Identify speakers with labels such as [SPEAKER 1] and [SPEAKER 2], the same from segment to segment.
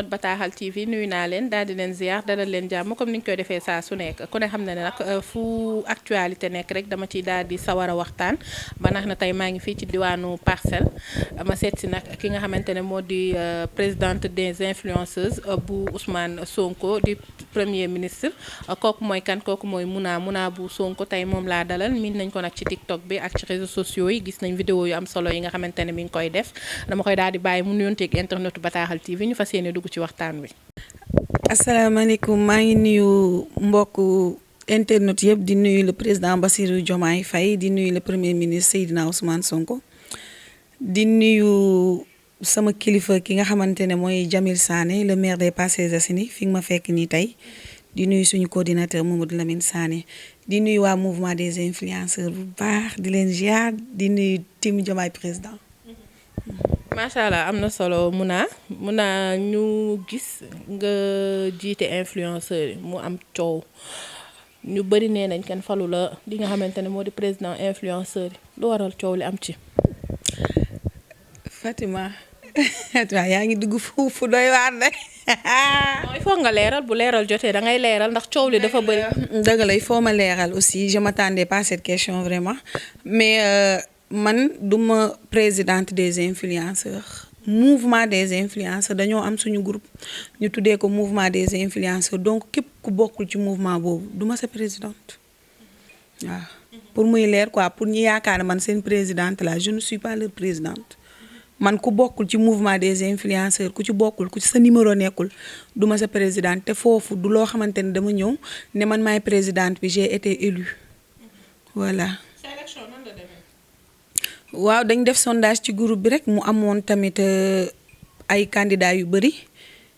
[SPEAKER 1] internet Bataaxal TV nuyu naa leen daal di leen ziar dalal leen jàmm comme ni ñu koy defee saa su nekk ku ne xam na ne nag fu actualité nekk rek dama ciy daal di sawar a waxtaan ba nax na tey maa ngi fii ci diwaanu Parcelles ma seet si nag ki nga xamante ne moo di présidente des influenceuses bu Ousmane Sonko di premier ministre kooku mooy kan kooku mooy Mouna bu Sonko tey moom laa dalal miin nañ ko nag ci TikTok bi ak ci réseaux sociaux yi gis nañ vidéo yu am solo yi nga xamante ne mi ngi koy def dama koy daal di bàyyi mu nuyonteeg internetu Bataaxal TV ñu fas yéene dugg ci waxtaan wi.
[SPEAKER 2] asalaamaaleykum maa ngi nuyu mbokku internet yëpp di nuyu le président Bassirou Diomaye Faye di nuyu le premier ministre Seydina Ousmane Sonko di nuyu sama kilifa ki nga xamante ne mooy Jamil Sané le maire des Parcelles Assainies fi nga ma fekk nii tey di nuyu suñu coordinateur Mamadou Lamine Sané di nuyu waa mouvement des influenceurs bu baax di leen ziar di nuyu team Diomaye président.
[SPEAKER 1] macha allah am na solo Mouna ñu gis nga jiite influenceur yi mu am coow ñu bëri nee nañ kenn falu la li nga xamante ne moo di président influenceur yi lu waral coow li am ci.
[SPEAKER 2] Fatima waaw yaa ngi dugg fu doy waar de.
[SPEAKER 1] il faut nga leeral bu leeral jotee da ngay leeral ndax coow li dafa bëri.
[SPEAKER 2] dëgg la il faut ma leeral aussi je m'attendais pas à cette question vraiment mais. man duma présidente des influenceurs mouvement des influenceurs dañoo am suñu groupe ñu tuddee ko mouvement des influenceurs donc képp ku bokkul ci mouvement boobu duma sa présidente waaw pour muy leer quoi pour ñu yaakaar ne man seen présidente la je ne suis pas leur présidente man ku bokkul ci mouvement des influenceurs ku ci bokkul ku ci sa numéro nekkul duma sa présidente te foofu du loo xamante ne dama ñëw ne man maay présidente bi j'ai été élue voilà. waaw dañ def sondage ci groupe bi rek mu amoon tamit ay candidats yu bëri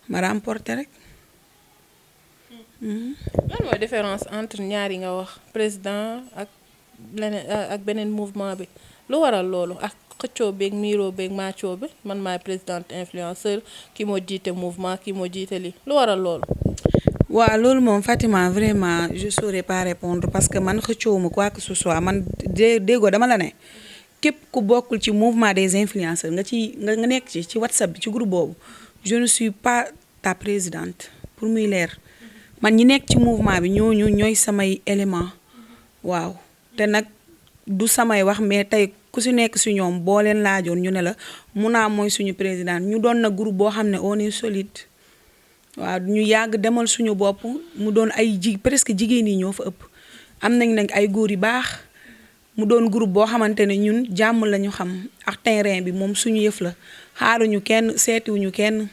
[SPEAKER 2] ma remporté rek.
[SPEAKER 1] lan mooy différence entre ñaar yi nga wax président ak leneen ak beneen mouvement bi lu waral loolu ak xëccoo beeg miiroo beeg maccoo bi man maay présidente influenceur ki moo jiite mouvement ki moo jiite lii lu waral loolu.
[SPEAKER 2] waaw loolu moom Fatima vraiment je saurais pas répondre parce que man xëccoowuma quoi que ce soit man déggoo dama la ne. képp ku bokkul ci mouvement des influenceurs nga nekk ci WhatsApp bi ci groupe boobu je ne suis pas ta présidente pour muy leer man ñi nekk ci mouvement bi ñooy samay élément waaw te nag du samay wax mais tey ku si nekk si ñoom boo leen laajoon ñu ne la Mouna mooy suñu présidente ñu doon na groupe boo xam ne on est solide waaw ñu yàgg demal suñu bopp mu doon ay presque jigéen yi ñoo fa ëpp am nañ nag ay góor yu baax mu doon groupe boo xamante ne ñun jàmm lañu xam ak terrain bi moom suñu yëf la xaaruñu kenn seetiwuñu kenn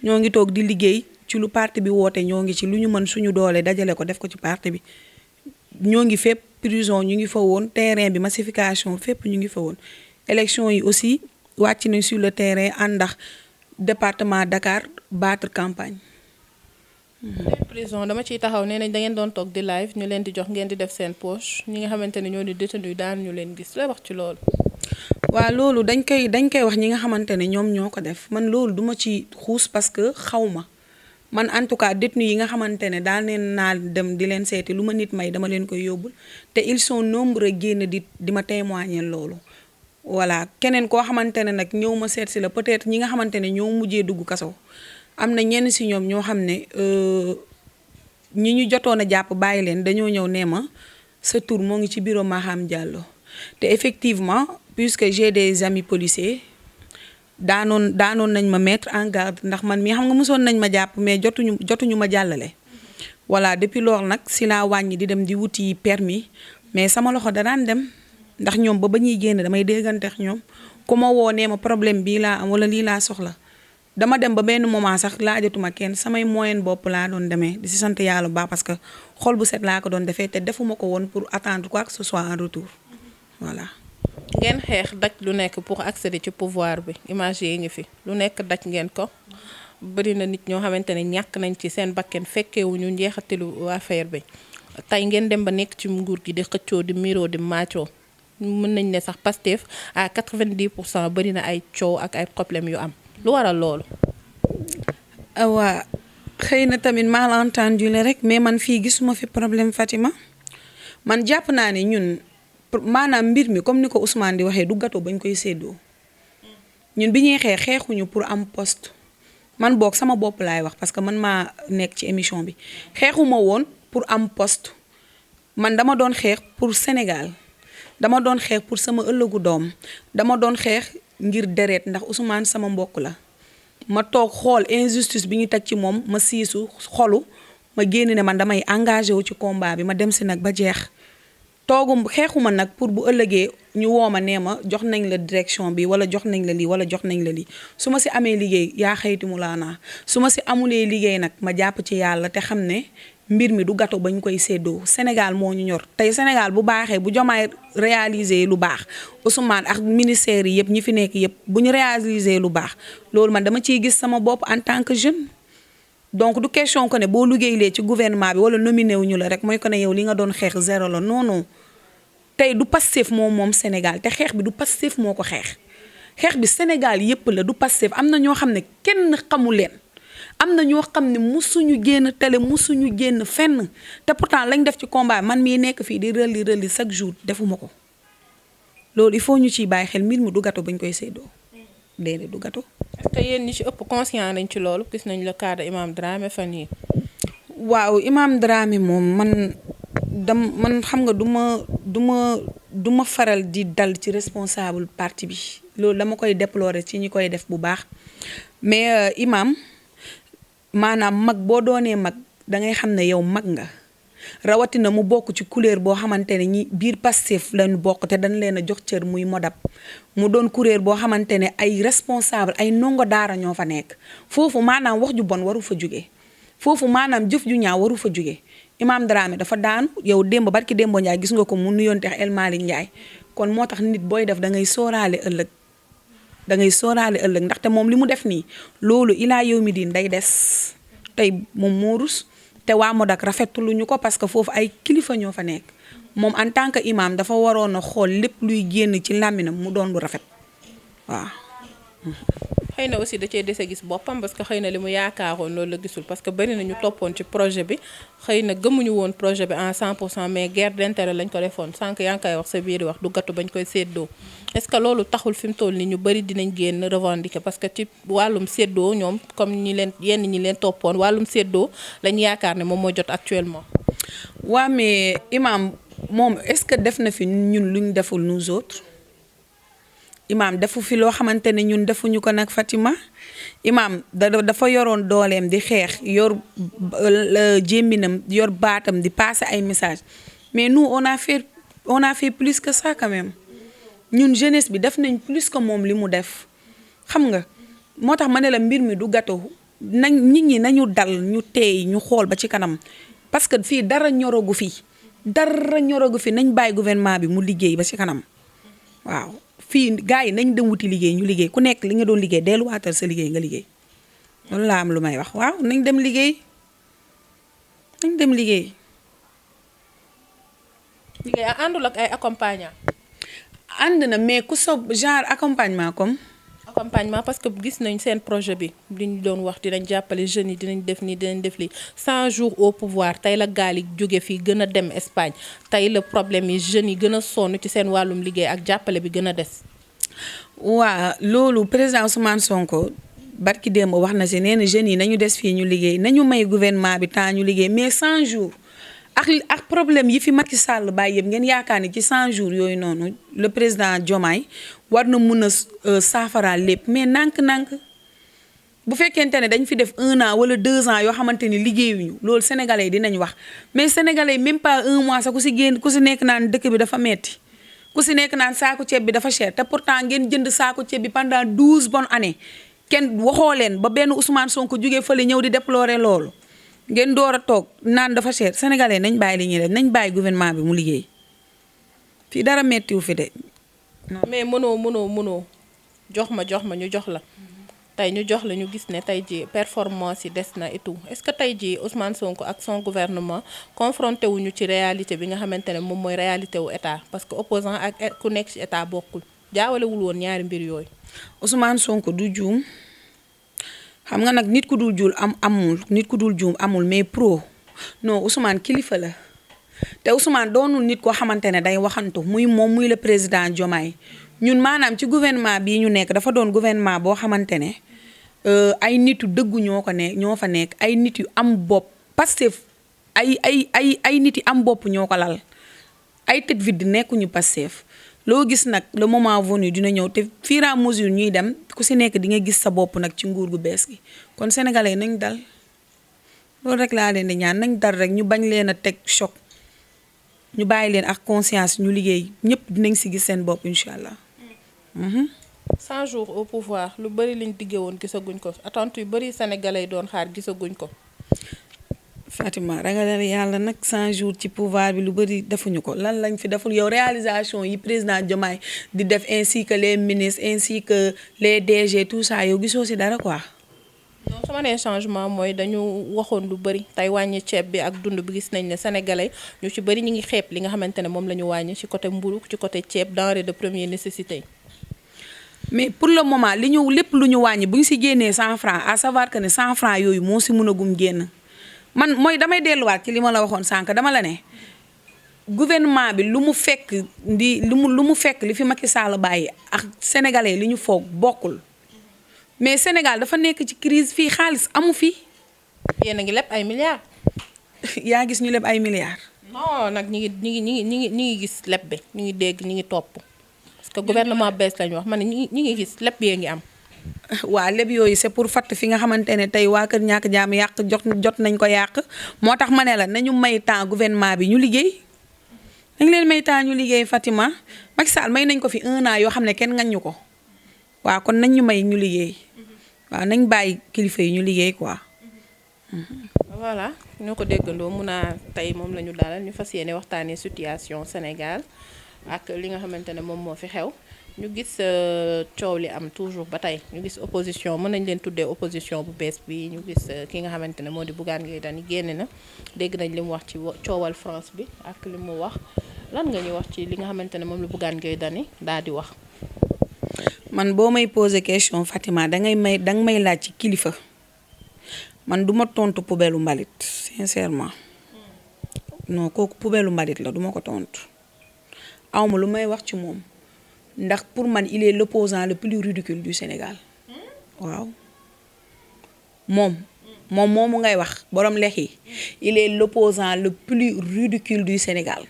[SPEAKER 2] ñoo ngi toog di liggéey ci lu parti bi woote ñoo ngi ci lu ñu mën suñu doole dajale ko def ko ci parti bi ñoo ngi fépp prison ñu ngi fa woon terrain bi massification fépp ñu ngi fa woon élection yi aussi wàcc nañ sur le terrain àndax département Dakar battre campagne.
[SPEAKER 1] prison dama ciy taxaw nee nañ da ngeen doon toog di live ñu leen di jox ngeen di def seen poche ñi nga xamante ne ñoo di détenu daan ñu leen gis looy wax ci loolu.
[SPEAKER 2] waaw loolu dañ koy wax ñi nga xamante ne ñoom ñoo ko def man loolu duma ci xuus parce que xaw ma man en tout cas détenu yi nga xamante ne daal neen naa dem di leen seeti lu ma nit may dama leen koy yóbbul te ils sont nombreux génn di ma témoigner loolu. voilà keneen koo xamante ne nag ñëw ma seet si la peut-être ñi nga xamante ne ñoo mujjee dugg kaso. am na ñenn si ñoom ñoo xam ne ñi ñu jotoon a jàpp bàyyi leen dañoo ñëw nee ma sa tur moo ngi ci bureau Maham Diallo te effectivement puisque j'ai des amis policiers daanoon nañ ma mettre en garde ndax man mii xam nga mosoon nañ ma jàpp mais jotuñu ma jàllale. voilà depuis loolu nag si laa wàññi di dem di wuti permis mais sama loxo da daan dem ndax ñoom ba ñuy génn damay dégganteex ñoom ku ma woo nee ma problème bii laa am wala lii laa soxla. dama dem ba benn moment sax laajatuma kenn samay moyen bopp laa doon demee di si sant yàlla bu baax parce que xol bu set laa ko doon defee te defuma ko woon pour attendre quoi que ce soit en retour voilà.
[SPEAKER 1] ngeen xeex daj lu nekk pour accéder ci pouvoir bi image yi ngi fi lu nekk daj ngeen ko bëri na nit ñoo xamante ne ñàkk nañ ci seen bakken fekkewuñu njeexatilu affaire bi tey ngeen dem ba nekk ci nguur gi di xëccoo di miiroo di maacoo mën nañ ne sax Pastef à 90% bëri na ay coow ak ay problème yu am. lu waral loolu.
[SPEAKER 2] waa xëy na tamit malentendu la rek mais man fii gisuma fi problème Fatima man jàpp naa ne ñun maanaam mbir mi comme ni ko Ousmane di waxee du gâteau bañ koy séddoo ñun bi ñuy xeexuñu pour am poste man boog sama bopp laay wax parce que man maa nekk ci émission bi xeexuma woon pour am poste man dama doon xeex pour Sénégal dama doon xeex pour sama ëllëgu doom dama doon xeex ngir deret ndax Ousmane sama mbokk la ma toog xool injustice bi ñu teg ci moom ma siisu xolu ma génn ne man damay engagé wu ci combat bi ma dem si nag ba jeex toogum xeexuma nag pour bu ëllëgee ñu woo ma nee ma jox nañ la direction bi wala jox nañ la lii wala jox nañ la lii su ma si amee liggéey yaa xayti mu laa naa su ma si amulee liggéey nag ma jàpp ci yàlla te xam ne mbir mi du gato ba ñu koy séddoo Sénégal moo ñu ñor tey Sénégal bu baaxee bu Diomaye réaliser lu baax Ousmane ak ministère yi yëpp ñi fi nekk yëpp bu ñu réaliser lu baax loolu man dama ciy gis sama bopp en tant que jeune. donc du question que ne boo liggéeylee ci gouvernement bi wala nominé wu ñu la rek mooy que ne yow li nga doon xeex zéro la non non tey du Pastef moom Sénégal te xeex bi du Pastef moo ko xeex bi Sénégal yëpp la du Pastef am na ñoo xam ne kenn xamu leen. am na ñoo xam ne musuñu génn télé musuñu génn fenn te pourtant lañ def ci combat man mii nekk fii di rëli chaque jour defuma ko loolu il faut ñu ciy bàyyi xel mbir mi du gato bañ koy séddoo déedéet du gato.
[SPEAKER 1] est-ce que yéen ñi ci ëpp conscient nañ ci loolu gis nañ le cas de Imam Dramé fan yi
[SPEAKER 2] waaw Imam Dramé moom man xam nga du ma faral di dal ci responsable parti bi loolu dama koy déplorer ci ñi koy def bu baax mais Imam. maanaam mag boo doonee mag dangay xam ne yow mag nga rawatina mu bokk ci couleur boo xamante ne ñi biir Pastef lañu bokk te dañ leen a jox cër muy modab mu doon couleur boo xamante ne ay responsable ay ndongo daara ñoo fa nekk foofu maanaam wax ju bon waru fa jóge foofu maanaam jëf ju ñaaw waru fa jóge Imam Dramé dafa daanu yow démb barki démb Ndiaye gis nga ko mu nuyoonte El Malick Ndiaye kon moo tax nit booy def da ngay sóoraale ëllëg ndaxte moom li mu def nii loolu ilaa yow mi diin day des tey moom moo rus te waa Modak rafetlu ñu ko parce que foofu ay kilifa ñoo fa nekk moom en tant que imam dafa waroon a xool lépp luy génn ci làmminam mu doon lu rafet waaw.
[SPEAKER 1] xëy na aussi da cee dese gis boppam parce que xëy na li mu yaakaaroon loolu la gisul parce que bari na ñu toppoon ci projet bi xëy na gëmuñu woon projet bi en 100% mais guerre d'intérêt lañ ko defoon sànq yaa ngi koy wax sa biir wax du gàttu bañ koy séddoo est-ce que loolu taxul fi mu toll ni ñu bari dinañ génn revendiquer parce que ci wàllum séddoo ñoom comme yenn ñi leen toppoon wàllum séddoo lañ yaakaar ne moom moo jot actuellement.
[SPEAKER 2] waa mais imam moom est-ce que def na fi ñun luñ deful nous autres. Imam defu fi loo xamante ne ñun defuñu ko nag Fatima Imam dafa yoroon dooleem di xeex yor jémbinam yor baatam di passer ay message mais nous on a fait plus que ça quand même ñun jeunesse bi def nañ plus que moom li mu def xam nga moo tax ma ne la mbir mi du gâteau nañ nit ñi nañu dal ñu teey ñu xool ba ci kanam parce que fii dara ñorogu fi nañ bàyyi gouvernement bi mu liggéey ba ci kanam waaw fii gars yi nañ dem wuti liggéey ñu liggéey ku nekk li nga doon liggéey delluwaatal sa liggéey nga liggéey loolu laa am lu may wax waaw nañ dem liggéey. liggéey
[SPEAKER 1] àndul ak ay accompagnant.
[SPEAKER 2] ànd na mais ku sob genre accompagnement comme.
[SPEAKER 1] accompagnement parce que gis nañ seen projet bi li ñu doon wax dinañ jàppale jeunes yi dinañ def nii dinañ def lii 100 jours au pouvoir tey la gaal yi jóge fii gën a dem Espagne tey la problème yi jeunes yi gën a sonn ci seen wàllum liggéey ak jàppale bi gën a des.
[SPEAKER 2] waa loolu président Ousmane Sonko barki démb wax na si nee na jeunes yi nañu des fii ñu liggéey nañu may gouvernement bi temps ñu liggéey mais 100 jours ak problème yi fi Macky Sall bàyyi yëpp ngeen yaakaar ni ci 100 jours yooyu noonu le président Diomaye war na mun a saafaraal lépp mais nànk-nànk bu fekkente ne dañ fi def 1 an wala 2 ans yoo xamante ni liggéeyuñu loolu sénégalais yi dinañ wax mais sénégalais même pas 1 mois sax ku si nekk naan dëkk bi dafa metti ku si nekk naan saako ceeb bi dafa cher te pourtant ngeen jënd saako ceeb bi pendant 12 bonnes années kenn waxoo leen ba benn Ousmane Sonko jógee fële ñëw di déplorer loolu ngeen door a toog naan dafa cher sénégalais nañ bàyyi li ñuy def nañ bàyyi gouvernement bi mu liggéey fii dara mettiwu fi de.
[SPEAKER 1] mais mënoo jox ma ñu jox la tey ñu jox la ñu gis ne tey ji performance yi des na et tout est-ce que tey ji Ousmane Sonko ak son gouvernement confronté wuñu ci réalité bi nga xamante ne moom mooy réalité wu état parce que opposant ak ku nekk ci état bokkul jaawalewul woon ñaari mbir yooyu.
[SPEAKER 2] Ousmane Sonko du juum xam nga nag nit ku dul juum amul mais pro non Ousmane kilifa la te Ousmane doonul nit koo xamante ne day waxantu muy moom muy le président Diomaye ñun maanaam ci gouvernement bii ñu nekk dafa doon gouvernement boo xamante ne ay nit yu dëggu ñoo fa nekk ay nit yu am bopp Pastef ay nit yu am bopp ñoo ko lal ay tête vide nekkuñu Pastef loo gis nag le moment venu dina ñëw te fur et à mesure ñuy dem ku si nekk di nga gis sa bopp nag ci nguur gu bees gi kon sénégalais nañ dal loolu rek laa leen di ñaan nañ dal rek ñu bañ leen a teg choc ñu bàyyi leen ak conscience ñu liggéey ñëpp dinañ si gis seen bopp incha allah.
[SPEAKER 1] 100 jours au pouvoir lu bëri liñ diggee woon gisaguñ ko attente yu bëri sénégalais doon xaar gisaguñ ko.
[SPEAKER 2] Fatima ragalal yàlla nag 100 jours ci pouvoir bi lu bëri defuñu ko lan lañ fi deful yow réalisation yi président Diomaye di def ainsi que les ministres ainsi que les DG tout ça yow gisoo si dara quoi.
[SPEAKER 1] non su ma nee changement mooy dañu waxoon lu bëri tey wàññi ceeb bi ak dund bi gis nañ ne sénégalais ñu ci bëri ñu ngi xeeb li nga xamante ne moom la ñu wàññi ci côté mburu ci côté ceeb denrée de première nécessité.
[SPEAKER 2] mais pour le moment li ñu lépp lu ñu wàññi bu ñu si génnee 100 francs à savoir que ne 100 francs yooyu moo si mën a gum génn man mooy damay delluwaat ci li ma la waxoon sànq dama la ne gouvernement bi lu mu fekk lu mu fekk li fi Macky Sall bàyyi ak sénégalais li ñu foog bokkul mais Sénégal dafa nekk ci crise fii xaalis amu fi.
[SPEAKER 1] yéen a ngi leb ay milliards.
[SPEAKER 2] yaa gis ñu leb ay milliards.
[SPEAKER 1] non nag ñi ngi gis leb bi ñu ngi dégg ñu ngi topp parce que gouvernement bees lañu wax man ne ñi ngi gis leb yee ngi am.
[SPEAKER 2] waa leb yooyu c'est pour fatt fi nga xamante ne tey waa kër ñàkk jaam yàq jot nañ ko yàq moo tax ma ne la nañu may temps gouvernement bi ñu liggéey nañ leen may temps ñu liggéey Fatima Macky Sall may nañ ko fi 1 an yoo xam ne kenn ngañu ko waaw kon nañ ñu may ñu liggéey waaw nañ bàyyi kilifa yi ñu liggéey quoi.
[SPEAKER 1] voilà ñoo ko déggandoo mun naa tey moom la ñu dalal ñu fas yéene waxtaanee situation Sénégal ak li nga xamante ne moom moo fi xew. ñu gis coow li am toujours ba tey ñu gis opposition mën nañ leen tuddee opposition bu bees bi ñu gis ki nga xamante ne moo di Bougane Gueye Dany génn na dégg nañ li mu wax ci coowal France bi ak li mu wax lan nga ñu wax ci li nga xamante ne moom la Bougane Gueye Dany daal di wax.
[SPEAKER 2] man boo may poser question Fatima danga may laaj ci kilifa man du ma tontu poubelle mbalit sincèrement non kooku poubelle mbalit la du ma ko tontu awma lu may wax ci moom. ndax pour man il est l'opposant le plus ridicule du Sénégal waaw moomu ngay wax borom lex yi il est l'opposant le plus ridicule du Sénégal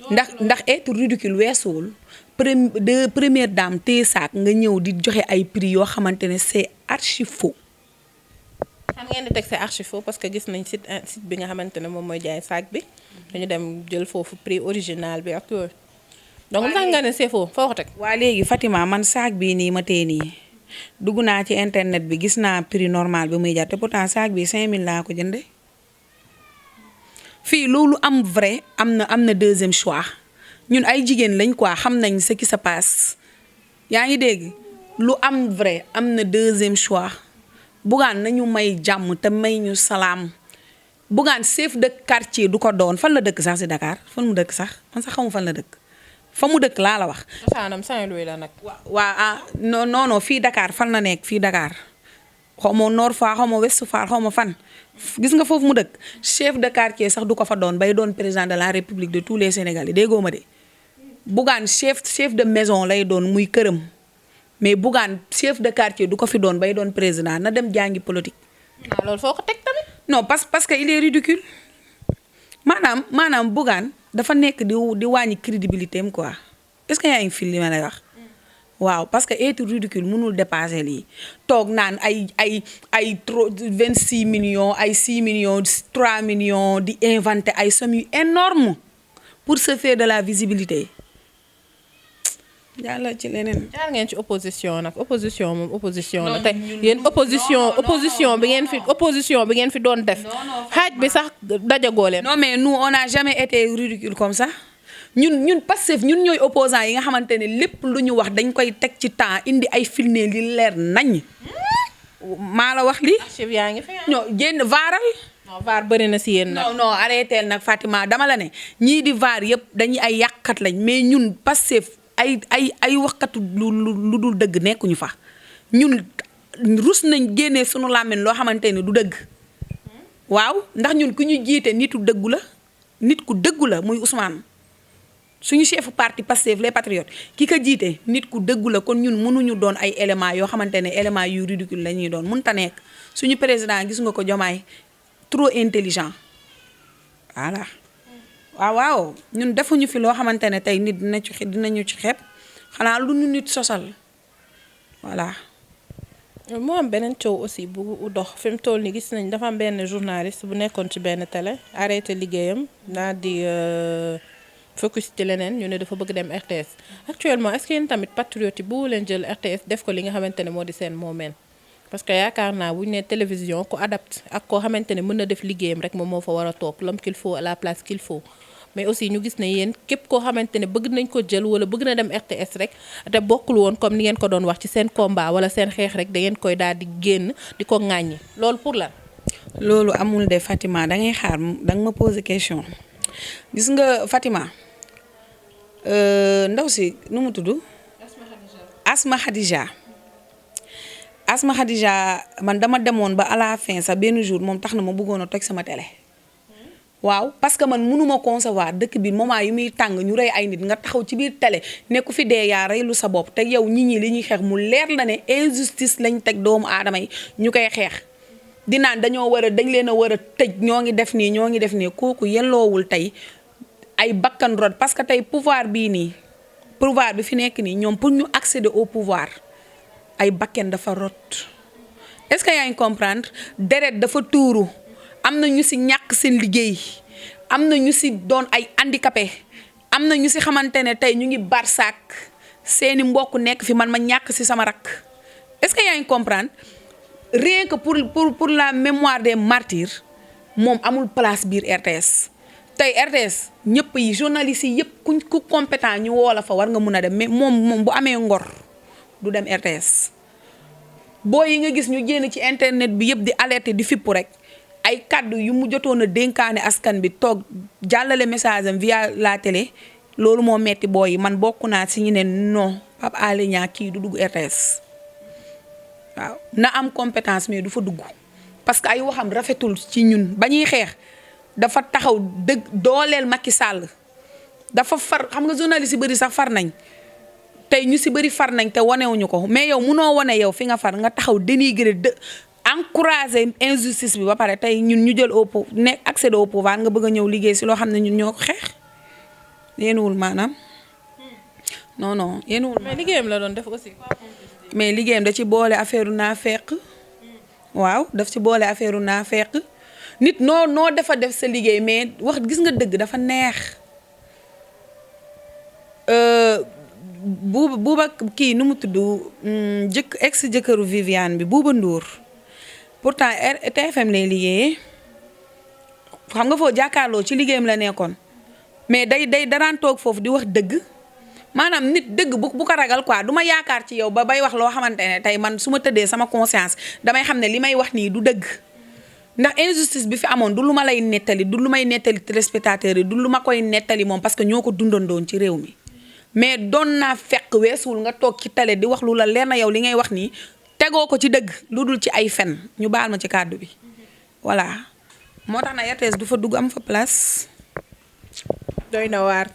[SPEAKER 2] ndax être ridicule weesuwul première dame téye saak nga ñëw di joxe ay prix yoo xamante ne c'est archi faux.
[SPEAKER 1] xam ngeen di teg c'est archi faux parce que gis nañ site bi nga xamante ne moom mooy jaay saak bi dañu dem jël foofu prix original bi ak yooyu. donc lu tax nga ne c'est faux foo ko teg.
[SPEAKER 2] waa léegi Fatima man saak bii nii ma tee nii dugg naa ci internet bi gis naa prix normal bi muy jar te pourtant saak bi 5000 laa ko jënde fii loolu am vrai am na deuxième choix ñun ay jigéen lañ quoi xam nañ ce qui se passe yaa ngi dégg lu am vrai am na deuxième choix Bougane nañu may jàmm te may ñu salaam Bougane chef de quartier du ko doon fan la dëkk sax si Dakar fan mu dëkk sax man sax xamu fan la dëkk. fa mu dëkk laa la wax.
[SPEAKER 1] cosaanam Saint-Louis la nag.
[SPEAKER 2] waa non fii Dakar fan la nekk fii Dakar xaw ma Nord Foire xaw ma Ouest Foire xaw ma fan. gis nga foofu mu dëkk chef de quartier sax du ko fa doon bay doon président de la République de tous les Sénégalais déggoo ma de. Bougane chef de maison lay doon muy këram mais Bougane chef de quartier du ko fi doon bay doon président na dem jàngi politique.
[SPEAKER 1] waaw loolu foo ko teg tamit.
[SPEAKER 2] non parce que il est ridicule maanaam Bougane dafa nekk di wàññi crédibilité am quoi est-ce que yaa ngi fi li ma lay wax. waaw parce que être ridicule mënul dépasser lii toog naan ay 26 millions ay 6 millions 3 millions di inventer ay sommes yu énormes pour se faire de la visibilité. yàlla ci leneen.
[SPEAKER 1] jaar ngeen ci opposition nag opposition moom opposition la te yéen opposition bi ngeen fi doon def. xaaj bi sax dajagoo leen.
[SPEAKER 2] non mais nous on n'a jamais été ridicule comme ça ñun Pastef ñun ñooy opposants yi nga xamante ne lépp lu ñu wax dañ koy teg ci temps indi ay firnde li leer nañ. maa la wax lii.
[SPEAKER 1] archive yaa ngi fi.
[SPEAKER 2] non génn vaaral.
[SPEAKER 1] non vaar bëri na si yéen nag.
[SPEAKER 2] non arrêté nag Fatima dama la ne ñii di vaar yëpp dañuy ay yàqkat lañ mais ñun Pastef ay waxkatu lu dul dëgg nekkuñu fa ñun rus nañ génnee sunu làmmiñ loo xamante ne du dëgg waaw ndax ñun ku ñu jiite nitu dëggu la nit ku dëggu la muy Ousmane suñu chefu parti Pastef les patriotes ki ko jiite nit ku dëggu la kon ñun mënuñu doon ay éléments yoo xamante ne éléments yu ridicule la ñuy doon mënta nekk suñu président gis nga ko Diomaye trop intelligent voilà. waaw ñun defuñu fi loo xamante ne tey nit dinañu ci xeeb xanaa lu ñu nit sosal voilà.
[SPEAKER 1] moo am beneen coow aussi bu dox fi mu toll nii gis nañ dafa am benn journaliste bu nekkoon ci benn télé arrêté liggéeyam daal di focus ci leneen ñu ne dafa bëgg dem RTS actuellement est-ce que yéen tamit patriote yi bu leen jël RTS def ko li nga xamante ne moo di seen moomeel parce que yaakaar naa bu ñu nee télévision ko adapte ak koo xamante ne mën na def liggéeyam rek moom moo fa war a toog l'homme qu'il faut à la place qu'il faut. mais aussi ñu gis ne yéen képp koo xamante ne bëgg nañ ko jël wala bëgg na dem RTS rek te bokkul woon comme ni ngeen ko doon wax ci seen combat wala seen xeex rek da ngeen koy daal di génn di ko ŋàññi loolu pour lan.
[SPEAKER 2] loolu amul de Fatima da ngay xaar da nga ma poser question gis nga Fatima ndaw si nu mu tudd. Asma Khadija man dama demoon ba à la fin sax benn jour moom tax na ma bëggoon a toj sama télé. waaw parce que man mënuma concevoir dëkk bi moment yu muy tàng ñu rey ay nit nga taxaw ci biir télé nekku fi dee yaa reylu sa bopp te yow nit ñi li ñuy xeex mu leer la ne injustice lañ teg doomu aadama yi ñu koy xeex di naan dañ leen a war a tëj ñoo ngi def nii kooku yelloowul tey ay bakkan rod parce que tey pouvoir bi fi nekk nii ñoom pour ñu accéder au pouvoir ay bakken dafa rot est-ce que yaa ngi comprendre deret dafa tuuru am na ñu ci ñàkk seen liggéey am na ñu ci doon ay handicapé am na ñu ci xamante ne tey ñu ngi barsaak seeni mbokk nekk fi man ma ñàkk ci sama rakk est-ce que yaa ngi comprendre rien que pour la mémoire des martyrs moom amul place biir RTS tey RTS ñëpp yi journalistes yi yëpp ku compétent ñu woo la fa war nga mun a dem mais moom bu amee ngor du dem RTS boo yi nga gis ñu génn ci internet bi yëpp di alerter di fippu rek ay kàddu yu mu jotoon a dénkaane askan bi toog jàllale message am via la télé loolu moo metti booy yi man bokk naa ci ñu ne non Pape Alé Niang kii du dugg RTS waaw na am compétence mais du fa dugg parce que ay waxam rafetul ci ñun ba ñuy xeex dafa taxaw dëgg dooleel Macky Sall dafa far xam nga journaliste yi bëri sax far nañ tey ñu ci bëri far nañ te wanewuñu ko mais yow munoo wane yow fi nga far nga taxaw dénigrer encourager injustice bi ba pare tey ñun ñu jël nekk accéder au pouvoir nga bëgg a ñëw liggéey ci loo xam ne ñun ñoo ko xeex yéenuwul maanaam non yéenuwul.
[SPEAKER 1] mais liggéeyam la doon def aussi.
[SPEAKER 2] mais liggéeyam da ci boole affaire naafeq waaw daf ci boole affaire naafeq nit noo dafa def sa liggéey mais wax gis nga dëgg dafa neex buuba kii nu mu tudd ex jëkkëru Viviane bi Buuba Ndour pourtant TFM lay liggéeyee xam nga foo jàkkaarloo ci liggéeyam la nekkoon mais day daraan toog foofu di wax dëgg maanaam nit dëgg bu ko ragal quoi du ma yaakaar ci yow ba bay wax loo xamante ne tey man su ma tëddee sama conscience damay xam ne li may wax nii du dëgg ndax injustice bi fi amoon du lu ma lay nettali du lu may nettali téléspectateurs yi du lu ma koy nettali moom parce que ñoo ko dundandoon ci réew mi mais doon naa fekk weesuwul nga toog ci télé di wax lu la leer na yow li ngay wax nii tegoo ko ci dëgg lu dul ci ay fen ñu baal ma ci kàddu bi voilà moo tax na RTS du fa dugg am fa place.
[SPEAKER 1] doy na waar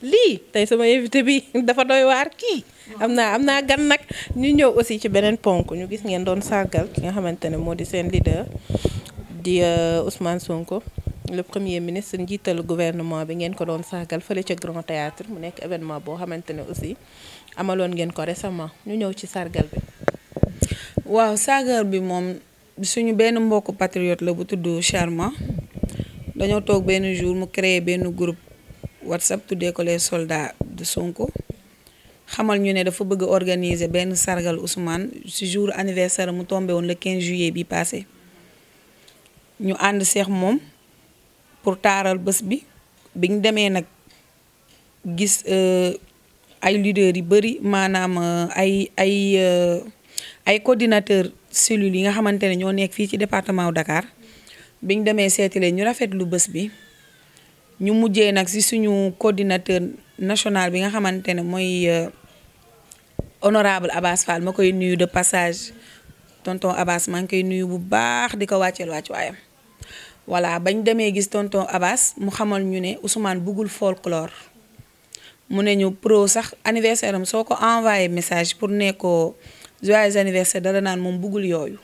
[SPEAKER 1] lii tey sama invité bi dafa doy waar kii am naa gan nag ñu ñëw aussi ci beneen ponk ñu gis ngeen doon sargal ki nga xamante ne moo di seen leader di Ousmane Sonko le premier ministre njiital gouvernement bi ngeen ko doon sargal fële ca Grand Théâtre mu nekk événement boo xamante ne aussi amaloon ngeen ko récemment ñu ñëw ci sargal bi.
[SPEAKER 2] waaw sargal bi moom suñu benn mbokku patriote la bu tudd Charma dañoo toog benn jour mu créé benn groupe WhatsApp tuddee ko les soldats de Sonko xamal ñu ne dafa bëgg organiser benn sargal Ousmane ci jour anniversaire mu tombé woon le 15 juillet bi passé ñu ànd seex moom pour taaral bés bi biñ demee nag gis ay leaders yu bëri maanaam ay coordinateur cellules yi nga xamante ne ñoo nekk fii ci département wu Dakar biñ demee seeti leen ñu rafetlu bés bi ñu mujjee nag ci suñu coordinateur national bi nga xamante ne mooy honorable Abbas Fall ma koy nuyu de passage tonton Abbas maa ngi koy nuyu bu baax di ko wàcceel wàccuwaayam voilà bañ demee gis tonton Abbas mu xamal ñu ne Ousmane bëggul folklore mu ne ñu pro sax anniversaire am soo ko envoyé message pour ne ko joyeux anniversaire dara naan moom buggul yooyu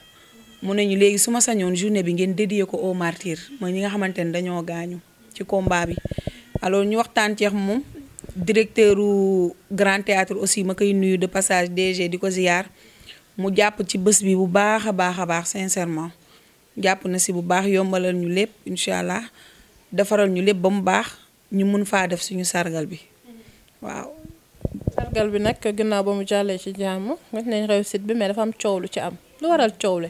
[SPEAKER 2] mu ne ñu léegi su ma sañoon journée bi ngeen dédié ko aux martyrs mooy ñi nga xamante ne dañoo gaañu ci combat bi. alors ñu waxtaan ceex moom directeur u Grand Théâtre aussi ma koy nuyu de passage DG di ko ziyaar mu jàpp ci bés bi bu baax a baax sincèrement jàpp na si bu baax yombalal ñu lépp incha allah defaral ñu lépp ba mu baax ñu mun faa def suñu sargal bi waaw.
[SPEAKER 1] sargal bi nag gannaaw ba mu jàllee ci jàmm nga nañ réussite bi mais dafa am coow lu ci am lu waral coow li.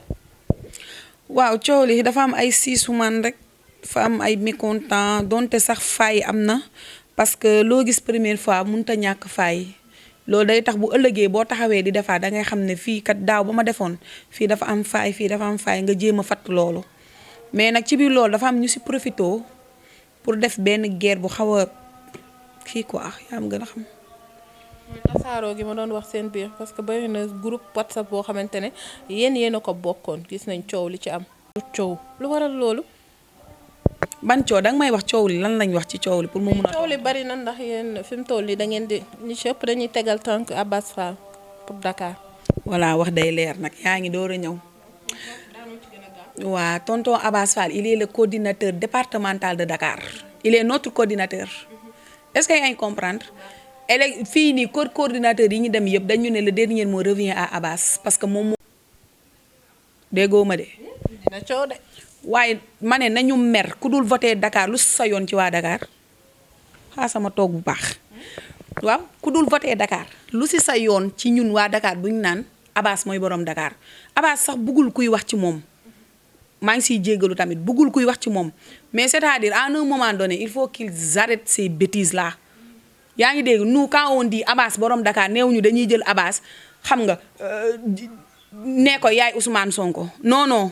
[SPEAKER 2] waaw coow li dafa am ay siisu man rek dafa am ay mécontent donte sax faay am na parce que loo gis première fois mënut a ñàkk faay loolu day tax bu ëllëgee boo taxawee di defaat da ngay xam ne fii kat daaw ba ma defoon fii dafa am faay fii dafa am faay nga jéem a fatt loolu mais nag ci biir loolu dafa am ñu si profito pour def benn guerre bu xaw a kii quoi yaa am gën a xam.
[SPEAKER 1] mooy tasaaroo gi ma doon wax seen biir parce que bari na groupe WhatsApp boo xamante ne yéen a ko bokkoon gis nañ coow li ci am. coow lu waral loolu.
[SPEAKER 2] ban coow danga may wax coow li lan lañ wax ci coow li pour mu mun a.
[SPEAKER 1] coow li bari na ndax yéen fi mu toll nii da ngeen di ñi ci ëpp dañuy tegal tànk Abass Fall pour Dakar.
[SPEAKER 2] voilà wax day leer nag yaa ngi door a ñëw. waa tonton Abass Fall il est le coordinateur départemental de Dakar il est notre coordinateur est-ce que yaa ngi comprendre. fii nii coordinateur yi ñu dem yëpp dañu ne le dernier mot revient à Abass parce que moom déggoo ma de.
[SPEAKER 1] dina coow de.
[SPEAKER 2] waaye ma ne nañu mer ku dul voté Dakar lu sa yoon ci waa Dakar sama toog bu baax waaw ku dul voté Dakar lu si sa yoon ci ñun waa Dakar bu ñu naan Abass mooy borom Dakar Abass sax buggul kuy wax ci moom maa ngi siy jéggalu tamit buggul kuy wax ci moom mais c'est-à-dire à un moment donné il faut qu'ils arrêtent ces bêtises là. yaa ngi dégg nous quand on dit Abass borom Dakar néew ñu dañuy jël Abass xam nga nee ko yaay Ousmane Sonko non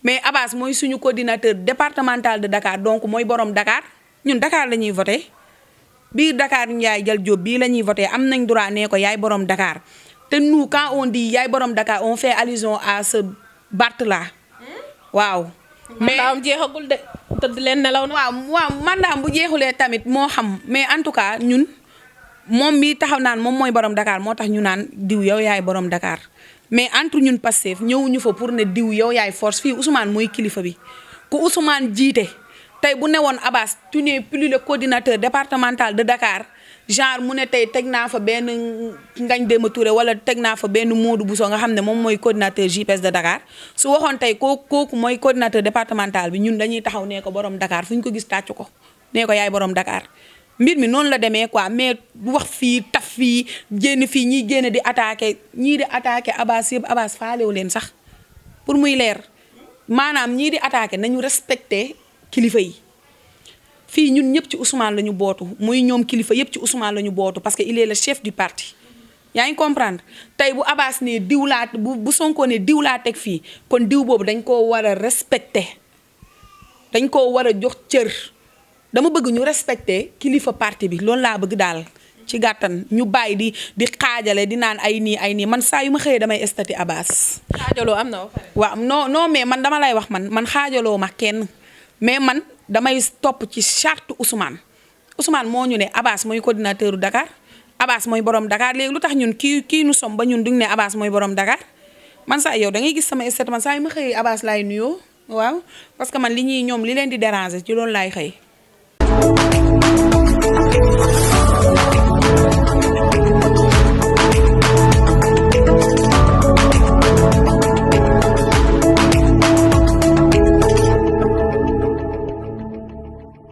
[SPEAKER 2] mais Abass mooy suñu coordinateur départemental de Dakar donc mooy borom Dakar ñun Dakar la ñuy voté biir Dakar Ndiaye Jal Diop bii la ñuy voté am nañ droit nee ko yaay borom Dakar te nous quand on dit yaay borom Dakar on fait allusion à ce Barth là waaw.
[SPEAKER 1] mais am jeexagul de tëdd leen nelaw na.
[SPEAKER 2] waaw mandaam bu jeexulee tamit moo xam mais en tout cas ñun moom mi taxaw naan moom mooy borom Dakar moo tax ñu naan diw yow yaay borom Dakar mais entre ñun Pastef ñëwuñu fa pour ne diw yow yaay force fii Ousmane mooy kilifa bi ku Ousmane jiite tey bu newoon Abass tu n'es plus le coordinateur départemental de Dakar genre mu ne tey teg naa fa benn Ngagne Demba Touré wala teg naa fa benn Modou Bousso nga xam ne moom mooy coordinateur JPS de Dakar su waxoon tey kooku mooy coordinateur départemental bi ñun dañuy taxaw nee ko borom Dakar fu ñu ko gis tàcc ko nee ko yaay borom Dakar mbir mi noonu la demee quoi mais wax fii taf fii génn fii ñiy génn di attaqué ñii di attaqué Abass yëpp Abass faalewu leen sax pour muy leer maanaam ñii di attaqué nañu respecté kilifa yi. fii ñun ñëpp ci Ousmane la ñu bootu muy ñoom kilifa yëpp ci Ousmane la ñu bootu parce que il est le chef du parti yaa ngi comprendre tey bu Abass ne diw laa bu Sonko ne diw laa teg fii kon diw boobu dañ koo war a respecté dañ koo war a jox cër dama bëgg ñu respecté kilifa parti bi loolu laa bëgg daal ci gàttan ñu bàyyi di xaajale di naan ay nii man saa yu ma xëyee damay estati Abass.
[SPEAKER 1] xaajaloo am na
[SPEAKER 2] waaw non mais man dama lay wax man xaajaloo ma kenn mais man. damay topp ci charte Ousmane moo ñu ne Abass mooy coordinateur Dakar Abass mooy borom Dakar léegi lu tax ñun kii nu som ba ñun duñ ne Abass mooy borom Dakar man saa yow da ngay gis sama statut man saa yu ma xëyee Abass laay nuyoo waaw parce que man ñoom li leen di déranger ci loolu laay xëy.